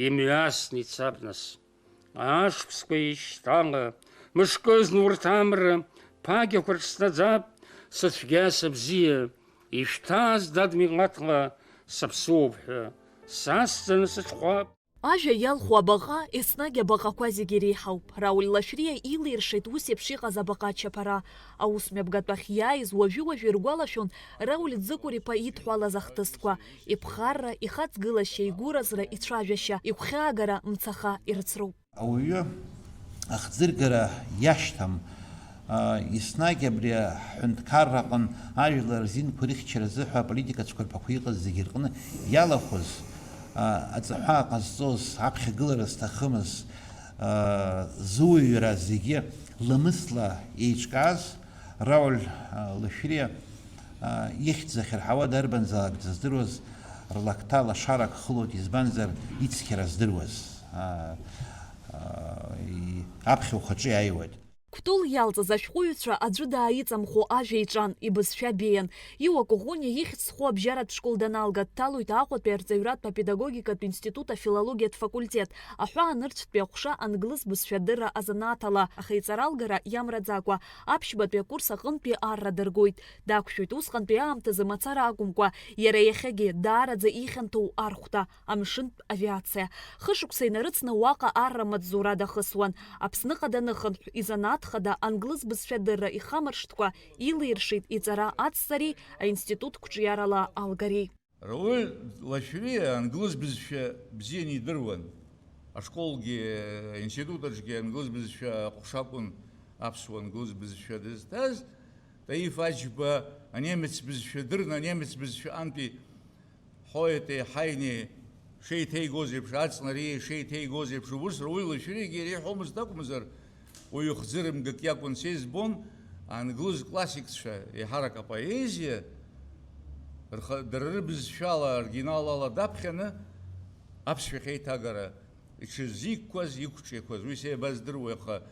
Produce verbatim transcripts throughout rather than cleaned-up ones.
Имҩасны ицап нас. Ашықәсқәа еишьҭала, мышкызны урҭ амра ԥагьақәа рҽснаӡап, сыцәгьа сыбзиа, ишәҭааз дад милаҭла саԥсуоуп ҳәа, сасҵаны сыҽхәап. Ажәа иалху абаҟа, еснагь абаҟақәа зегьы иреиҳауп. Рауль Лашәриа илиршеит ус еиԥш иҟаз абаҟа ачаԥара. Аус мҩаԥгатәахь иааиз уажәы-уажәы иргәалашәон Рауль Ӡыкәыр-иԥа идҳәалаз ахҭысқәа, иԥхарра, ихаҵгылашьа, игәыразра, ицәажәашьа, игәхьаагара мцаха ирыцроуп. Ауаҩы ахӡыргара иашьҭам. Еснагь абри аҳәынҭқарраҟын ажәлар рзинқәа рыхьчаразы ҳәа аполитика цәқәырԥақәа иҟаз зегьы рҟны иалахәыз, аҵаҳәа ҟазҵоз, аԥхьагылара зҭахымыз, зуаҩра зегьы ламысла еиҿкааз Рауль Лашәриа ихьӡ ахьырҳауа дарбанзаалак дыздыруаз рлакҭа лашарак хылоит, избанзар, ицқьара здыруаз. Аԥхьа ухаҿы иааиуеит. Кәтол иалҵыз ашәҟәыҩҩцәа аӡәы дааиҵамхо ажәа иҿан, ибызшәа беиан. Иуа Коӷониа ихьӡ зху абжьаратә школ даналга, дҭалоит Аҟәатәи арҵаҩратә апедагогикатә институт афилологиатә факультет, аҳәаанырцәтәи аҟәша англыз бызшәа адырра азанааҭ ала, аха иҵаралгара иамраӡакәа, аԥшьбатәи акурс аҟынтәи арра дыргоит. Дақәшәоит усҟантәи аамҭазы мацара акәымкәа, иара иахьагьы даараӡа ихьанҭоу архәҭа, амшынтә авиациа. Хышықәса инарыцны уаҟа арра маҵзура дахысуан. Аԥсныҟа даныхынҳә, изанааҭ хада англыз бызшәа адырра ихамыршҭкәа, илиршеит иҵара ацҵареи аинститут қәҿиарала алгареи. Рауль Лашәриа англыз бызшәа бзианы идыруан. Ашколгьы, аинститут аҿгьы англыз бызшәа аҟәша акәын аԥсуа англыз бызшәа дызҭаз. Таиф Аџьба анемец бызшәа дырны, анемец бызшәа антәи Ҳоетеи Ҳаинеи шеиҭеигоз еиԥш, Аҵнариеи шеиҭеигоз еиԥш, убыс Рауль Лашәриагьы иреиҳәомызт акәымзар, уаҩы хӡырымгак иакәын. Са избон, англыз классикцәа, еиҳарак апоезиа, рха-, дара рыбызшәала, оригиналала даԥхьаны, аԥсшәахь еиҭагара иҽызикқәаз, иқәҿиақәаз, уи сеибаздыруеи, аха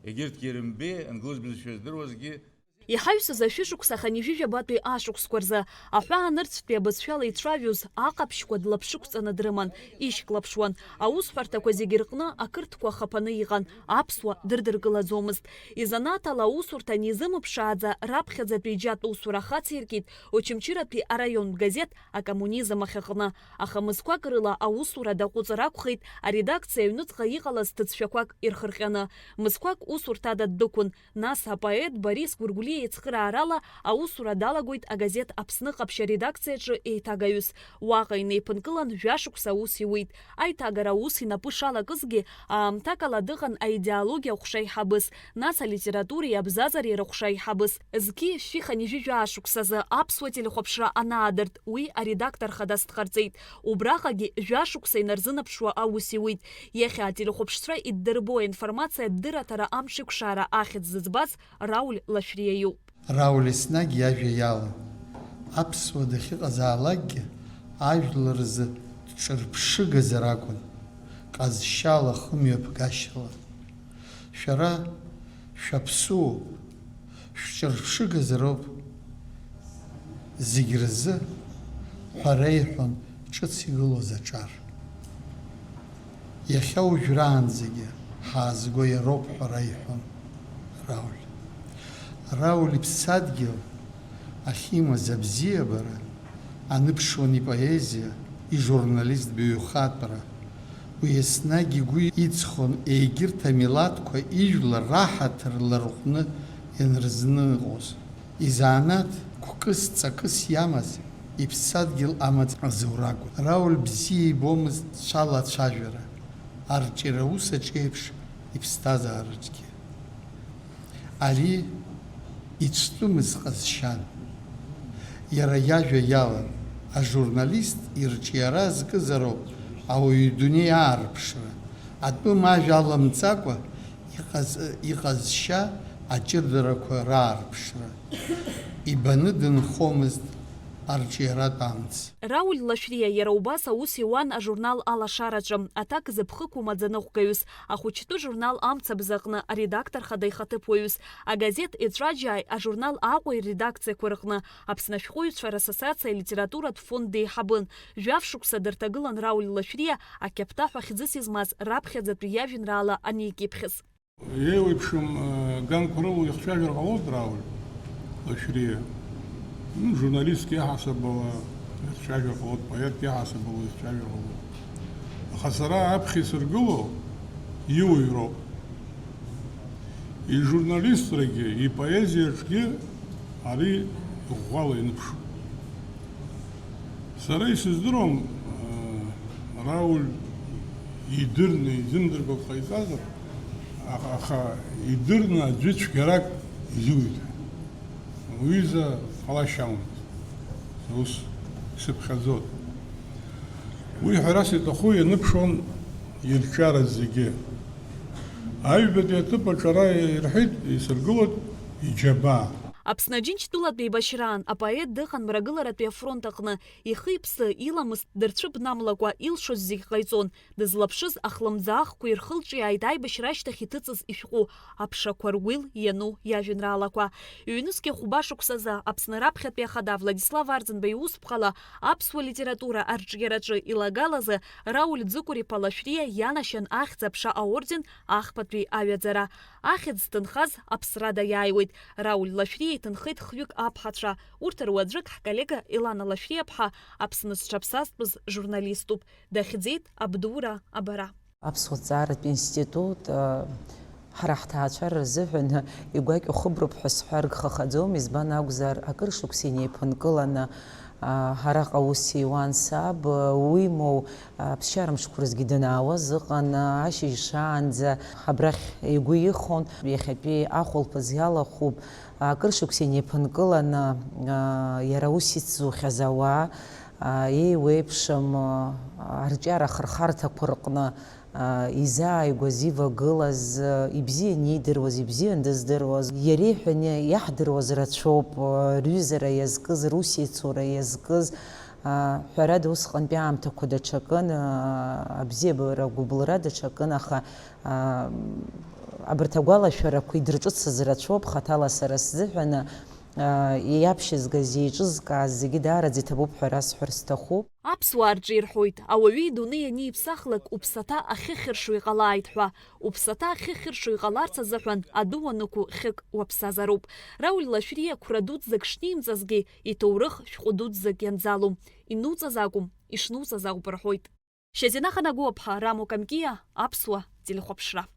егьырҭгьы рымбеи, англыз бызшәа здыруазгьы. Иҳаҩсыз ашәышықәса хынҩажәижәабатәи ашықәсқәа рзы, аҳәаанырцәтәи абызшәала ицәажәоз аҟаԥшьқәа длаԥшықәҵаны дрыман, ишьклаԥшуан. Аусҳәарҭақәа зегьы рҟны ақырҭқәа хаԥаны иҟан, аԥсуа дырдыркылаӡомызт. Изанааҭ ала аусурҭа анизымԥшааӡа, раԥхьаӡатәи иџьатә усура ахациркит Очамчыратәи араионтә газеҭ Акоммунизм ахь аҟны. Аха мызқәак рыла аусура даҟәыҵыр акәхеит, аредакциа аҩныҵҟа иҟалаз ҭыӡшәақәак ирхырҟьаны. Мызқәак усурҭада ддәықәын. Нас апоет Борис Гәыргәлиа ицхыраарала аусура далагоит агазеҭ Аԥсны ҟаԥшь аредакциаҿы еиҭагаҩыс. Уаҟа инеиԥынкылан жәашықәса аус иуит. Аиҭагара аус инапы шалакызгьы, аамҭакала дыҟан аидеологиа аҟәша аиҳабыс, нас алитературеи абзазареи рыҟәша аиҳабыс. Зқьи шәи хынҩажәи жәаа шықәсазы аԥсуа телехәаԥшра анаадырт, уи аредактор хадас дҟарҵеит. Убраҟагьы жәашықәса инарзынаԥшуа аус иуит. Иахьа ателехәаԥшцәа иддырбо аинформациа аддыраҭара амҽеиқәшаара ахьӡ зыӡбаз Рауль Лашәриа иоуп. Рауль еснагь иажәа иалан. Аԥсуа дахьыҟазаалакгьы ажәлар рзы дҿырԥшыгазар акәын, ҟазшьала, хымҩаԥгашьала. Шәара шәаԥсуоуп, шәҿырԥшыгазароуп. Зегь рзы ҳәара иҳәон ҿыц игылоз аҿар. Иахьа уажәраанӡагьы ҳаазго иароуп ҳәара иҳәон Рауль. Рауль иԥсадгьыл ахьимаз абзиабара аныԥшуан ипоезиа, ижурналист баҩхатәра. Уи еснагь игәы иҵхон егьырҭ амилаҭқәа ижәлар раҳаҭыр ларҟәны ианырзныҟәоз. Изанааҭ гәкыс ҵакыс иамаз, иԥсадгьыл амаҵ азура акәын. Рауль бзиа ибомызт цәала ацәажәара, арҿиара аус аҿы еиԥш иԥсҭазаараҿгьы. Ари ицәтәымыз ҟазшьан. Иара иажәа иалан, ажурналист ирҿиара зкызароуп ауаҩы идунеи аарԥшра, атәым ажәа аламҵакәа иҟаз-, иҟазшьа аҷыдарақәа раарԥшра. Ибаны дынхомызт, арҿиаратә амц. Рауль Лашәриа иара убас аус иуан ажурнал Алашараҿы, аҭак зыԥхықәу маӡаныҟәгаҩыс, ахәыҷтәы журнал Амцабз аҟны аредактор хада ихаҭыԥуаҩыс, агазеҭ Еҵәаџьааи ажурнал Аҟәеи редакциақәа рҟны Аԥсны ашәҟәыҩҩцәа рассоциациа алитературатә фонд деиҳабын. Жәаф шықәса дырҭагылан Рауль Лашәриа ақьаԥҭаҳәа хьӡыс измаз раԥхьаӡатәи иажәеинраала аникьыԥхьыз. Еиуеиԥшым, э, ганқәа рыла ихцәажәар ҟалоит Рауль Лашәриа. Ну, журналистк иаҳасаб ала ихцәажәар ҟалоит, поетк иаҳасаб ала ихцәажәар ҟалоит. Аха сара аԥхьа исыргыло иуаҩроуп. Ижурналистрагьы, ипоезиаҿгьы ари ӷәӷәала иныԥшуп. Сара исыздыруам, э, Рауль идырны изымдыркәа ҟаиҵазар, аха, аха идырны аӡәы цәгьарак изиуит ҳәа. Уҩыза ҟалашьа амамызт. Ус сыԥхьаӡоит. Уи ҳәарас иаҭаху ианыԥшуан ирҿиара зегьы. Аҩбатәи аҭыԥ аҿы ара ирҳәеит, исыргылоит иџьабаа. Аԥсны Аџьынџьтәылатә еибашьраан апоет дыҟан Мрагыларатәи афронт аҟны, ихы-иԥсы, иламыс дырцәыбнамлакәа илшоз зегь ҟаиҵон, дызлаԥшыз ахлымӡаахқәа ирхылҿиааит аибашьра ашьҭахь иҭыҵыз ишәҟәы, аԥшақәа ргәил иану иажәеинраалақәа. Ҩнызқьи хәба шықәсазы Аԥсны раԥхьатәи ахада Владислав Арӡынба иусԥҟала аԥсуа литература арҿиараҿы илагалазы Рауль Ӡыкәыр-иԥа Лашәриа ианашьан Ахьӡ-аԥша аорден ахԥатәи аҩаӡара. Ахьӡ зҭынхаз аԥсрада иааиуеит. Рауль Лашәриа иҭынхеит хҩык аԥҳацәа. Урҭ руаӡәык ҳколлега Елана Лашәриаԥҳа Аԥсны зҽаԥсазтәыз журналиступ. Дахьӡеит Абдура Абара. Аԥсуа ҭҵааратә институт, а, ҳара ҳҭаацәара рзыҳәан игәакьоу хыброуп ҳәа сҳәар гхахаӡом, избан акәзар, акыр шықәса инеиԥынкыланы, а, араҟа аус иуан саб, а, уимоу, а, ԥсшьара мшқәа рзгьы данаауаз ыҟан, а, ашьыжь шаанӡа абрахь игәы ихон, иахьатәи ахәылԥаз иалахәуп, а, акыр шықәса инеиԥынкыланы, а, иара аус ицзухьаз ауаа, а, еиуеиԥшым, а, арҿиара ахырхарҭақәа рҟны, а, изааигәаз, ивагылаз, а, ибзиан иидыруаз, ибзиан дыздыруаз, иара иҳәаны иаҳдыруаз рацәоуп, а, рҩызара иазкыз, русеицура иазкыз, а, ҳәарада, усҟантәи аамҭақәа даҽакын, а, абзиабара агәыбылра даҽакын, аха, а, абарҭ агәалашәарақәа идырҿыцыз рацәоуп, хаҭала сара сзыҳәаны, а, иаԥшьызгаз, еиҿызкааз зегьы даараӡа иҭабуп ҳәа расҳәар сҭахуп. Аԥсуаа рҿы ирҳәоит, ауаҩы идунеи аниԥсахлак, уԥсаҭа ахьыхьыршо иҟалааит ҳәа. Уԥсаҭа ахьыхьыршо иҟаларц азыҳәан адәы уанықәу хьык уаԥсазароуп. Рауль Лашәриа қәра дуӡӡак шнимҵазгьы, иҭоурых шәҟәы дуӡӡак ианӡалом. Инуҵаз акәым, ишнуҵаз ауп рҳәоит. Шьазина Ханагәаԥҳа, Рамо Камкиа, Аԥсуа телехәаԥшра.